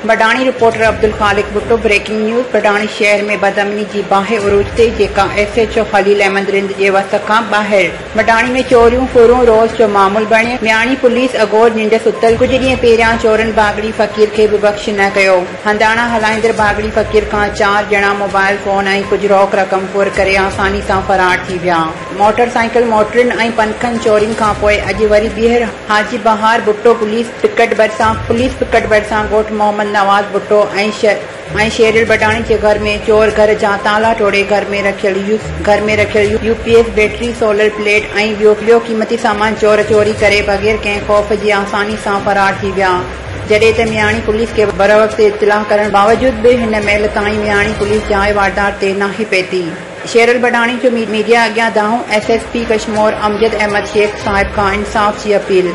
Badhani, reporter Abdul Khaliq Bhutto, breaking news, Badhani شهر ۾ بدامني جي باهه عروج تي جيڪا S H O Khalil Ahmed Rind جي وس کان ٻاهر، بڊاڻي ۾ چوريون ڦرون روز جو معمول بڻيل، مياڻي پوليس اگهور ننڊ ستل، ڪجهه ڏينهن پهريان چورن باگڙي فقير کي به بخش نه ڪيو، هنداڻا هلائيندڙ باگڙي فقير کان چار ڄڻا موبائل فون ۽ ڪجهه روڪ رقم ڦر ڪري آساني سان فرار ٿي ويا. موٽر سائيڪل، موٽرن ۽ پنکن چورين کانپوء اڄ وري ٻيهر حاجي بهار ڀٽو پوليس پڪٽ ڀرسان پوليس پڪٽ ڀرسان ڳوٺ محمد نواز ڀٽو ۽ شيرل بڊاڻي جي گهر ۾ چور گهر جا تالا ٽوڙي گهر ۾ رکيل گهر ۾ رکيل U P S battery, solar plate ۽ ٻيو قيمتي سامان چور چوري ڪري بغير ڪنهن خوف جي آساني سان فرار ٿي ويا جڏهن ته مياڻي پوليس کي بروقت اطلاع ڪرڻ باوجود به هن مهل تائين مياڻي پوليس جاء واردات تي ناهي پهتي. شيرل بڊاڻي جو ميڊيا اڳيان دانهون، S S P Kashmore Amjad Ahmed Shaikh صاحب کان انصاف جي اپيل.